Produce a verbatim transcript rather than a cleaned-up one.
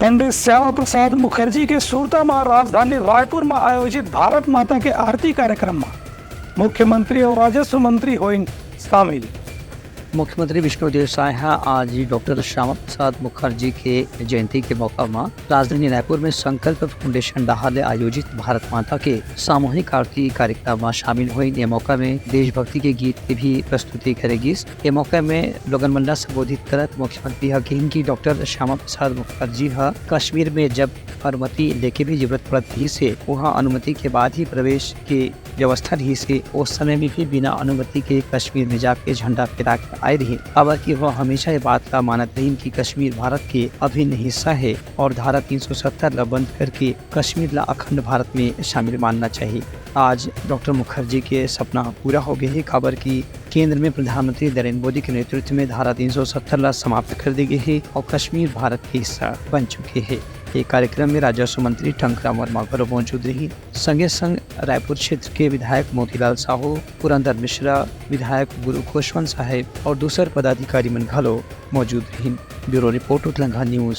पंडित श्यामा प्रसाद मुखर्जी के सुरता म राजधानी रायपुर म आयोजित भारत माता के आरती कार्यक्रम म मुख्यमंत्री अउ राजस्व मंत्री होइन शामिल। मुख्यमंत्री विष्णुदेव साय ह आज डॉक्टर श्यामा प्रसाद मुखर्जी के जयंती के मौका म राजधानी रायपुर में संकल्प फाउंडेशन डहार ले आयोजित भारत माता के सामूहिक आरती कार्यक्रम म शामिल होइन। ये मौका में देशभक्ति के गीत के भी प्रस्तुति करे गिस। ये मौका में लोगन मन ला संबोधित करत मुख्यमंत्री ह किहिन कि डॉक्टर श्यामा प्रसाद मुखर्जी ह कश्मीर में जब अनुमति लेके भी जरूरत पड़त रहिस हे, उहाँ अनुमति के बाद ही प्रवेश के व्यवस्था रहिस हे। उस समय में भी बिना अनुमति के कश्मीर में जाके झंडा फहरा के आए रहिन, काबर कि वह हमेशा ये बात ला मानत रहिन कि कश्मीर भारत के अभिन्न हिस्सा हे और धारा तीन सौ सत्तर ला बंद करके कश्मीर ला अखंड भारत में शामिल मानना चाहिए। आज डॉक्टर मुखर्जी के सपना पूरा हो गए हे, काबर कि केंद्र में प्रधानमंत्री नरेंद्र मोदी के नेतृत्व में धारा तीन सौ सत्तर ला समाप्त कर दे गए हे और कश्मीर भारत के हिस्सा बन चुके हे। ये कार्यक्रम में राजस्व मंत्री टंकराम वर्मा घलो मौजूद रही। संगे संग रायपुर क्षेत्र के विधायक मोतीलाल साहू, पुरंदर मिश्रा, विधायक गुरु खुशवंत साहेब और दूसर पदाधिकारी मन घलो मौजूद रहिन। Bureau report, Utlangha news.